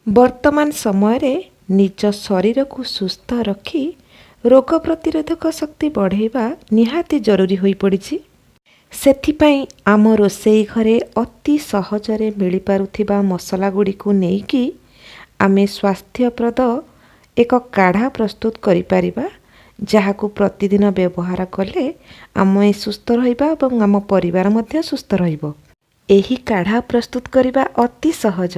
ବର୍ତ୍ତମାନ ସମୟରେ ନିଜ ଶରୀରକୁ ସୁସ୍ଥ ରଖି ରୋଗ ପ୍ରତିରୋଧକ ଶକ୍ତି ବଢ଼ାଇବା ନିହାତି ଜରୁରୀ ହୋଇପଡ଼ିଛି। ସେଥିପାଇଁ ଆମ ରୋଷେଇ ଘରେ ଅତି ସହଜରେ ମିଳିପାରୁଥିବା ମସଲା ଗୁଡ଼ିକୁ ନେଇକି ଆମେ ସ୍ୱାସ୍ଥ୍ୟପ୍ରଦ ଏକ କାଢ଼ା ପ୍ରସ୍ତୁତ କରିପାରିବା, ଯାହାକୁ ପ୍ରତିଦିନ ବ୍ୟବହାର କଲେ ଆମେ ସୁସ୍ଥ ରହିବା ଏବଂ ଆମ ପରିବାର ମଧ୍ୟ ସୁସ୍ଥ ରହିବ। ଏହି କାଢ଼ା ପ୍ରସ୍ତୁତ କରିବା ଅତି ସହଜ।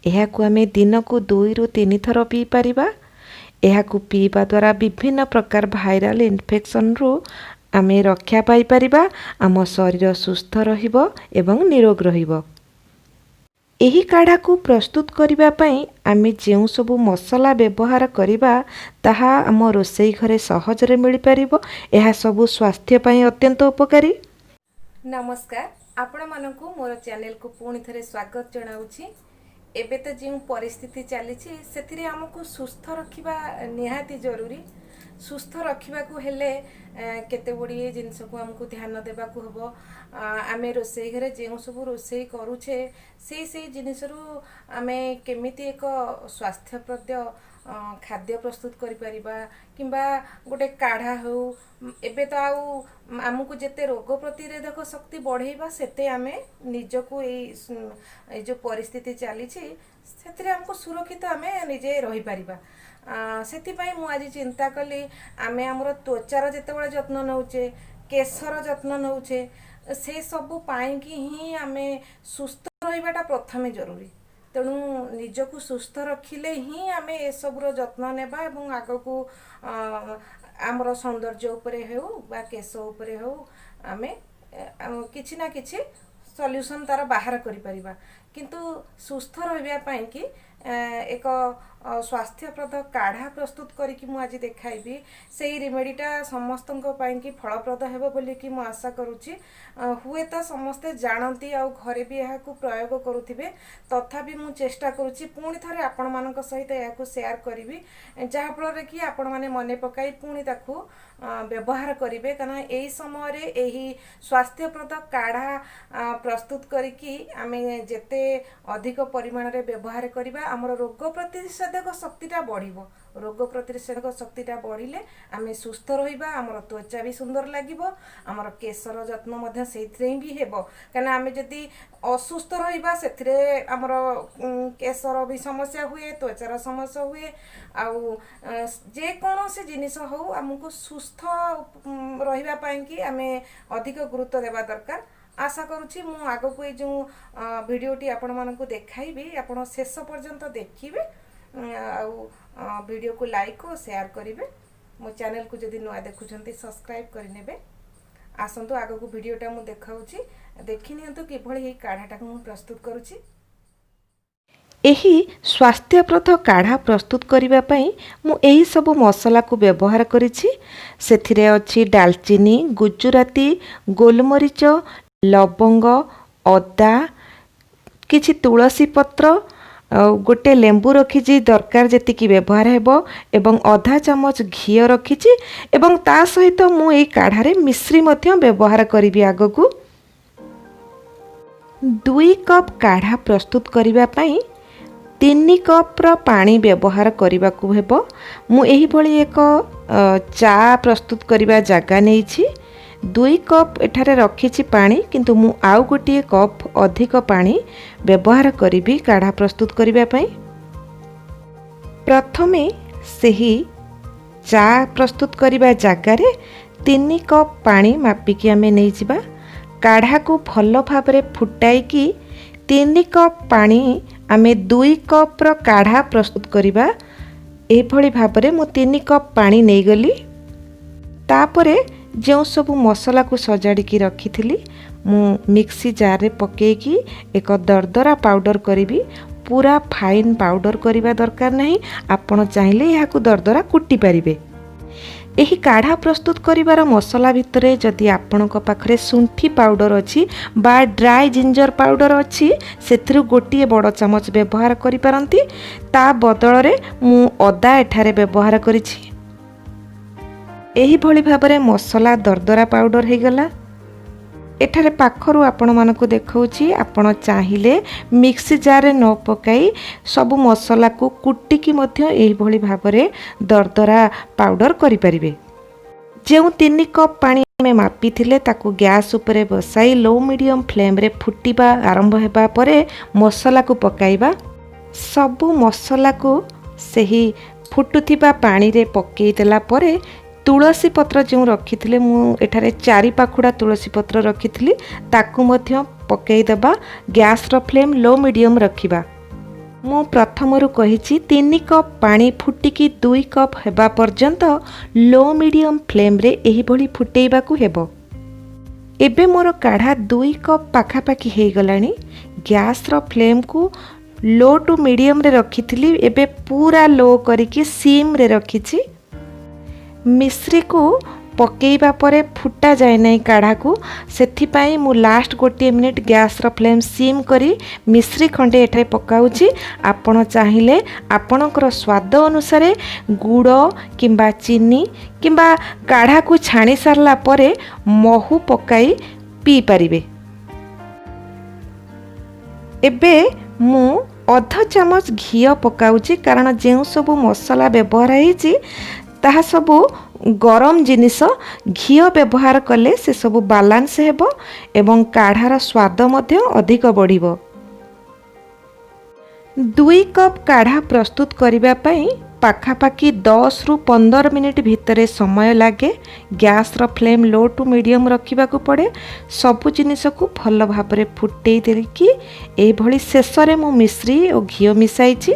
ଏହାକୁ ଆମେ ଦିନକୁ 2ରୁ 3 ଥର ପିଇପାରିବା। ଏହାକୁ ପିଇବା ଦ୍ୱାରା ବିଭିନ୍ନ ପ୍ରକାର ଭାଇରାଲ ଇନଫେକ୍ସନରୁ ଆମେ ରକ୍ଷା ପାଇପାରିବା। ଆମ ଶରୀର ସୁସ୍ଥ ରହିବ ଏବଂ ନିରୋଗ ରହିବ। ଏହି କାଢ଼ାକୁ ପ୍ରସ୍ତୁତ କରିବା ପାଇଁ ଆମେ ଯେଉଁ ସବୁ ମସଲା ବ୍ୟବହାର କରିବା, ତାହା ଆମ ରୋଷେଇ ଘରେ ସହଜରେ ମିଳିପାରିବ। ଏହା ସବୁ ସ୍ୱାସ୍ଥ୍ୟ ପାଇଁ ଅତ୍ୟନ୍ତ ଉପକାରୀ। ନମସ୍କାର, ଆପଣମାନଙ୍କୁ ମୋର ଚ୍ୟାନେଲକୁ ପୁଣି ଥରେ ସ୍ୱାଗତ ଜଣାଉଛି। ଏବେ ତ ଯେଉଁ ପରିସ୍ଥିତି ଚାଲିଛି, ସେଥିରେ ଆମକୁ ସୁସ୍ଥ ରଖିବା ନିହାତି ଜରୁରୀ। ସୁସ୍ଥ ରଖିବାକୁ ହେଲେ କେତେ ଗୁଡ଼ିଏ ଜିନିଷକୁ ଆମକୁ ଧ୍ୟାନ ଦେବାକୁ ହେବ। ଆମେ ରୋଷେଇ ଘରେ ଯେଉଁ ସବୁ ରୋଷେଇ କରୁଛେ, ସେଇ ସେଇ ଜିନିଷରୁ ଆମେ କେମିତି ଏକ ସ୍ୱାସ୍ଥ୍ୟପ୍ରଦ ଖାଦ୍ୟ ପ୍ରସ୍ତୁତ କରିପାରିବା କିମ୍ବା ଗୋଟେ କାଢ଼ା ହେଉ। ଏବେ ତ ଆଉ ଆମକୁ ଯେତେ ରୋଗ ପ୍ରତିରୋଧକ ଶକ୍ତି ବଢ଼େଇବା, ସେତେ ଆମେ ନିଜକୁ ଏଇ ଯେଉଁ ପରିସ୍ଥିତି ଚାଲିଛି, ସେଥିରେ ଆମକୁ ସୁରକ୍ଷିତ ଆମେ ନିଜେ ରହିପାରିବା। ସେଥିପାଇଁ ମୁଁ ଆଜି ଚିନ୍ତା କଲି, ଆମେ ଆମର ତ୍ୱଚାର ଯେତେବେଳେ ଯତ୍ନ ନେଉଛେ, କେଶର ଯତ୍ନ ନେଉଛେ, ସେ ସବୁ ପାଇଁକି ହିଁ ଆମେ ସୁସ୍ଥ ରହିବାଟା ପ୍ରଥମେ ଜରୁରୀ। ତେଣୁ ନିଜକୁ ସୁସ୍ଥ ରଖିଲେ ହିଁ ଆମେ ଏସବୁର ଯତ୍ନ ନେବା ଏବଂ ଆଗକୁ ଆମର ସୌନ୍ଦର୍ଯ୍ୟ ଉପରେ ହେଉ ବା କେଶ ଉପରେ ହେଉ, ଆମେ କିଛି ନା କିଛି ସଲ୍ୟୁସନ୍ ତାର ବାହାର କରିପାରିବା। କିନ୍ତୁ ସୁସ୍ଥ ରହିବା ପାଇଁକି ଏକ ସ୍ୱାସ୍ଥ୍ୟପ୍ରଦ କାଢ଼ା ପ୍ରସ୍ତୁତ କରିକି ମୁଁ ଆଜି ଦେଖାଇବି। ସେଇ ରେମେଡ଼ିଟା ସମସ୍ତଙ୍କ ପାଇଁକି ଫଳପ୍ରଦ ହେବ ବୋଲିକି ମୁଁ ଆଶା କରୁଛି। ହୁଏତ ସମସ୍ତେ ଜାଣନ୍ତି ଆଉ ଘରେ ବି ଏହାକୁ ପ୍ରୟୋଗ କରୁଥିବେ। ତଥାପି ମୁଁ ଚେଷ୍ଟା କରୁଛି ପୁଣି ଥରେ ଆପଣମାନଙ୍କ ସହିତ ଏହାକୁ ସେୟାର କରିବି, ଯାହାଫଳରେ କି ଆପଣମାନେ ମନେ ପକାଇ ପୁଣି ତାକୁ ବ୍ୟବହାର କରିବେ। କାରଣ ଏଇ ସମୟରେ ଏହି ସ୍ୱାସ୍ଥ୍ୟପ୍ରଦ କାଢ଼ା ପ୍ରସ୍ତୁତ କରିକି ଆମେ ଯେତେ ଅଧିକ ପରିମାଣରେ ବ୍ୟବହାର କରିବା, ଆମର ରୋଗ ପ୍ରତିଷେଧକ ଶକ୍ତିଟା ବଢ଼ିବ। ରୋଗ ପ୍ରତିଷେଧକ ଶକ୍ତିଟା ବଢ଼ିଲେ ଆମେ ସୁସ୍ଥ ରହିବା, ଆମର ତ୍ୱଚା ବି ସୁନ୍ଦର ଲାଗିବ, ଆମର କେଶର ଯତ୍ନ ମଧ୍ୟ ସେଇଥିରେ ହିଁ ବି ହେବ। କାହିଁକିନା ଆମେ ଯଦି ଅସୁସ୍ଥ ରହିବା, ସେଥିରେ ଆମର କେଶର ବି ସମସ୍ୟା ହୁଏ, ତ୍ୱଚାର ସମସ୍ୟା ହୁଏ। ଆଉ ଯେକୌଣସି ଜିନିଷ ହଉ, ଆମକୁ ସୁସ୍ଥ ରହିବା ପାଇଁକି ଆମେ ଅଧିକ ଗୁରୁତ୍ୱ ଦେବା ଦରକାର। ଆଶା କରୁଛି ମୁଁ ଆଗକୁ ଏଇ ଯେଉଁ ଭିଡ଼ିଓଟି ଆପଣମାନଙ୍କୁ ଦେଖାଇବି, ଆପଣ ଶେଷ ପର୍ଯ୍ୟନ୍ତ ଦେଖିବେ ଆଉ ଭିଡ଼ିଓକୁ ଲାଇକ୍ ଓ ସେୟାର କରିବେ। ମୋ ଚ୍ୟାନେଲକୁ ଯଦି ନୂଆ ଦେଖୁଛନ୍ତି, ସବସ୍କ୍ରାଇବ୍ କରିନେବେ। ଆସନ୍ତୁ, ଆଗକୁ ଭିଡ଼ିଓଟା ମୁଁ ଦେଖାଉଛି, ଦେଖିନିଅନ୍ତୁ କିଭଳି ଏହି କାଢ଼ାଟାକୁ ମୁଁ ପ୍ରସ୍ତୁତ କରୁଛି। ଏହି ସ୍ୱାସ୍ଥ୍ୟପ୍ରଦ କାଢ଼ା ପ୍ରସ୍ତୁତ କରିବା ପାଇଁ ମୁଁ ଏହିସବୁ ମସଲାକୁ ବ୍ୟବହାର କରିଛି। ସେଥିରେ ଅଛି ଡାଲଚିନି, ଗୁଜୁରାତି, ଗୋଲମରିଚ, ଲବଙ୍ଗ, ଅଦା, କିଛି ତୁଳସୀ ପତ୍ର ଆଉ ଗୋଟେ ଲେମ୍ବୁ ରଖିଛି, ଦରକାର ଯେତିକି ବ୍ୟବହାର ହେବ, ଏବଂ ଅଧା ଚାମଚ ଘିଅ ରଖିଛି। ଏବଂ ତା ସହିତ ମୁଁ ଏଇ କାଢ଼ାରେ ମିଶ୍ରି ମଧ୍ୟ ବ୍ୟବହାର କରିବି ଆଗକୁ। 2 କପ୍ କାଢ଼ା ପ୍ରସ୍ତୁତ କରିବା ପାଇଁ 3 କପ୍ର ପାଣି ବ୍ୟବହାର କରିବାକୁ ହେବ। ମୁଁ ଏହିଭଳି ଏକ ଚା ପ୍ରସ୍ତୁତ କରିବା ଜାଗା ନେଇଛି। 2 କପ୍ ଏଠାରେ ରଖିଛି ପାଣି, କିନ୍ତୁ ମୁଁ ଆଉ ଗୋଟିଏ କପ୍ ଅଧିକ ପାଣି ବ୍ୟବହାର କରିବି କାଢ଼ା ପ୍ରସ୍ତୁତ କରିବା ପାଇଁ। ପ୍ରଥମେ ସେହି ଚା ପ୍ରସ୍ତୁତ କରିବା ଜାଗାରେ 3 କପ୍ ପାଣି ମାପିକି ଆମେ ନେଇଯିବା। କାଢ଼ାକୁ ଭଲ ଭାବରେ ଫୁଟାଇକି 3 କପ୍ ପାଣି ଆମେ 2 କପ୍ର କାଢ଼ା ପ୍ରସ୍ତୁତ କରିବା। ଏହିଭଳି ଭାବରେ ମୁଁ 3 କପ୍ ପାଣି ନେଇଗଲି। ତାପରେ ଯେଉଁ ସବୁ ମସଲାକୁ ସଜାଡ଼ିକି ରଖିଥିଲି, ମୁଁ ମିକ୍ସି ଜାର୍ରେ ପକାଇକି ଏକ ଦରଦରା ପାଉଡ଼ର କରିବି। ପୁରା ଫାଇନ୍ ପାଉଡ଼ର କରିବା ଦରକାର ନାହିଁ। ଆପଣ ଚାହିଁଲେ ଏହାକୁ ଦରଦରା କୁଟି ପାରିବେ। ଏହି କାଢ଼ା ପ୍ରସ୍ତୁତ କରିବାର ମସଲା ଭିତରେ ଯଦି ଆପଣଙ୍କ ପାଖରେ ଶୁଣ୍ଠି ପାଉଡ଼ର ଅଛି ବା ଡ୍ରାଏ ଜିଞ୍ଜର ପାଉଡ଼ର ଅଛି, ସେଥିରୁ ଗୋଟିଏ ବଡ଼ ଚାମଚ ବ୍ୟବହାର କରିପାରନ୍ତି। ତା ବଦଳରେ ମୁଁ ଅଦା ଏଠାରେ ବ୍ୟବହାର କରିଛି। ଏହିଭଳି ଭାବରେ ମସଲା ଦରଦରା ପାଉଡ଼ର ହେଇଗଲା। ଏଠାରେ ପାଖରୁ ଆପଣମାନଙ୍କୁ ଦେଖାଉଛି। ଆପଣ ଚାହିଁଲେ ମିକ୍ସି ଜାର୍ରେ ନ ପକାଇ ସବୁ ମସଲାକୁ କୁଟିକି ମଧ୍ୟ ଏହିଭଳି ଭାବରେ ଦରଦରା ପାଉଡ଼ର କରିପାରିବେ। ଯେଉଁ 3 କପ୍ ପାଣି ଆମେ ମାପିଥିଲେ, ତାକୁ ଗ୍ୟାସ୍ ଉପରେ ବସାଇ ଲୋ ମିଡ଼ିୟମ୍ ଫ୍ଲେମ୍ରେ ଫୁଟିବା ଆରମ୍ଭ ହେବା ପରେ ମସଲାକୁ ପକାଇବା। ସବୁ ମସଲାକୁ ସେହି ଫୁଟୁଥିବା ପାଣିରେ ପକାଇ ଦେଲା ପରେ ତୁଳସୀ ପତ୍ର ଯେଉଁ ରଖିଥିଲେ, ମୁଁ ଏଠାରେ ଚାରି ପାଖୁଡ଼ା ତୁଳସୀ ପତ୍ର ରଖିଥିଲି, ତାକୁ ମଧ୍ୟ ପକାଇଦେବା। ଗ୍ୟାସ୍ର ଫ୍ଲେମ୍ ଲୋ ମିଡ଼ିୟମ୍ ରଖିବା। ମୁଁ ପ୍ରଥମରୁ କହିଛି, 3 କପ୍ ପାଣି ଫୁଟିକି 2 କପ୍ ହେବା ପର୍ଯ୍ୟନ୍ତ ଲୋ ମିଡ଼ିୟମ୍ ଫ୍ଲେମ୍ରେ ଏହିଭଳି ଫୁଟେଇବାକୁ ହେବ। ଏବେ ମୋର କାଢ଼ା 2 କପ୍ ପାଖାପାଖି ହେଇଗଲାଣି। ଗ୍ୟାସ୍ର ଫ୍ଲେମ୍କୁ ଲୋ ଟୁ ମିଡ଼ିୟମ୍ରେ ରଖିଥିଲି, ଏବେ ପୁରା ଲୋ କରିକି ସିମ୍ରେ ରଖିଛି। ମିଶ୍ରିକୁ ପକାଇବା ପରେ ଫୁଟା ଯାଏ ନାହିଁ କାଢ଼ାକୁ, ସେଥିପାଇଁ ମୁଁ ଲାଷ୍ଟ ଗୋଟିଏ ମିନିଟ୍ ଗ୍ୟାସ୍ର ଫ୍ଲେମ୍ ସିମ୍ କରି ମିଶ୍ରି ଖଣ୍ଡେ ଏଠାରେ ପକାଉଛି। ଆପଣ ଚାହିଁଲେ ଆପଣଙ୍କର ସ୍ୱାଦ ଅନୁସାରେ ଗୁଡ଼ କିମ୍ବା ଚିନି କିମ୍ବା କାଢ଼ାକୁ ଛାଣି ସାରିଲା ପରେ ମହୁ ପକାଇ ପିଇପାରିବେ। ଏବେ ମୁଁ ଅଧ ଚାମଚ ଘିଅ ପକାଉଛି, କାରଣ ଯେଉଁ ସବୁ ମସଲା ବ୍ୟବହାର ହେଇଛି ତାହା ସବୁ ଗରମ ଜିନିଷ। ଘିଅ ବ୍ୟବହାର କଲେ ସେସବୁ ବାଲାନ୍ସ ହେବ ଏବଂ କାଢ଼ାର ସ୍ୱାଦ ମଧ୍ୟ ଅଧିକ ବଢ଼ିବ। 2 କପ୍ କାଢ଼ା ପ୍ରସ୍ତୁତ କରିବା ପାଇଁ ପାଖାପାଖି 10ରୁ 15 ମିନିଟ୍ ଭିତରେ ସମୟ ଲାଗେ। ଗ୍ୟାସ୍ର ଫ୍ଲେମ୍ ଲୋ ଟୁ ମିଡ଼ିୟମ୍ ରଖିବାକୁ ପଡ଼େ। ସବୁ ଜିନିଷକୁ ଭଲ ଭାବରେ ଫୁଟେଇ ଦେଇକି ଏଇଭଳି ଶେଷରେ ମୁଁ ମିଶ୍ରି ଓ ଘିଅ ମିଶାଇଛି।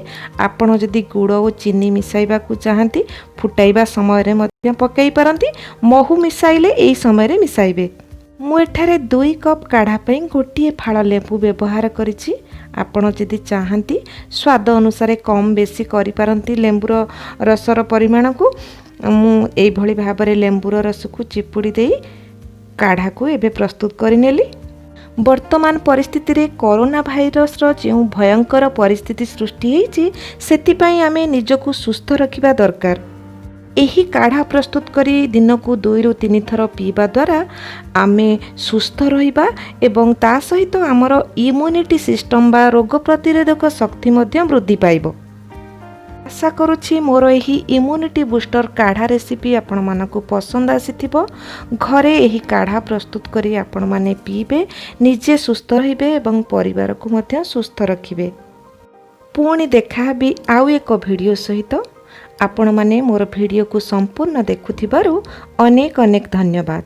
ଆପଣ ଯଦି ଗୁଡ଼ ଓ ଚିନି ମିଶାଇବାକୁ ଚାହାନ୍ତି, ଫୁଟାଇବା ସମୟରେ ମଧ୍ୟ ପକାଇ ପାରନ୍ତି। ମହୁ ମିଶାଇଲେ ଏଇ ସମୟରେ ମିଶାଇବେ। ମୁଁ ଏଠାରେ 2 କପ୍ କାଢ଼ା ପାଇଁ ଗୋଟିଏ ଫାଳ ଲେମ୍ବୁ ବ୍ୟବହାର କରିଛି। ଆପଣ ଯଦି ଚାହାନ୍ତି, ସ୍ୱାଦ ଅନୁସାରେ କମ୍ ବେଶୀ କରିପାରନ୍ତି ଲେମ୍ବୁର ରସର ପରିମାଣକୁ। ମୁଁ ଏଇଭଳି ଭାବରେ ଲେମ୍ବୁର ରସକୁ ଚିପୁଡ଼ି ଦେଇ କାଢ଼ାକୁ ଏବେ ପ୍ରସ୍ତୁତ କରିନେଲି। ବର୍ତ୍ତମାନ ପରିସ୍ଥିତିରେ କରୋନା ଭାଇରସର ଯେଉଁ ଭୟଙ୍କର ପରିସ୍ଥିତି ସୃଷ୍ଟି ହେଇଛି, ସେଥିପାଇଁ ଆମେ ନିଜକୁ ସୁସ୍ଥ ରଖିବା ଦରକାର। ଏହି କାଢ଼ା ପ୍ରସ୍ତୁତ କରି ଦିନକୁ ଦୁଇରୁ ତିନି ଥର ପିଇବା ଦ୍ୱାରା ଆମେ ସୁସ୍ଥ ରହିବା ଏବଂ ତା ସହିତ ଆମର ଇମ୍ୟୁନିଟି ସିଷ୍ଟମ୍ ବା ରୋଗ ପ୍ରତିରୋଧକ ଶକ୍ତି ମଧ୍ୟ ବୃଦ୍ଧି ପାଇବ। ଆଶା କରୁଛି ମୋର ଏହି ଇମ୍ୟୁନିଟି ବୁଷ୍ଟର କାଢ଼ା ରେସିପି ଆପଣମାନଙ୍କୁ ପସନ୍ଦ ଆସିଥିବ। ଘରେ ଏହି କାଢ଼ା ପ୍ରସ୍ତୁତ କରି ଆପଣମାନେ ପିଇବେ, ନିଜେ ସୁସ୍ଥ ରହିବେ ଏବଂ ପରିବାରକୁ ମଧ୍ୟ ସୁସ୍ଥ ରଖିବେ। ପୁଣି ଦେଖାହେବି ଆଉ ଏକ ଭିଡ଼ିଓ ସହିତ। ଆପଣମାନେ ମୋର ଭିଡ଼ିଓକୁ ସମ୍ପୂର୍ଣ୍ଣ ଦେଖୁଥିବାରୁ ଅନେକ ଅନେକ ଧନ୍ୟବାଦ।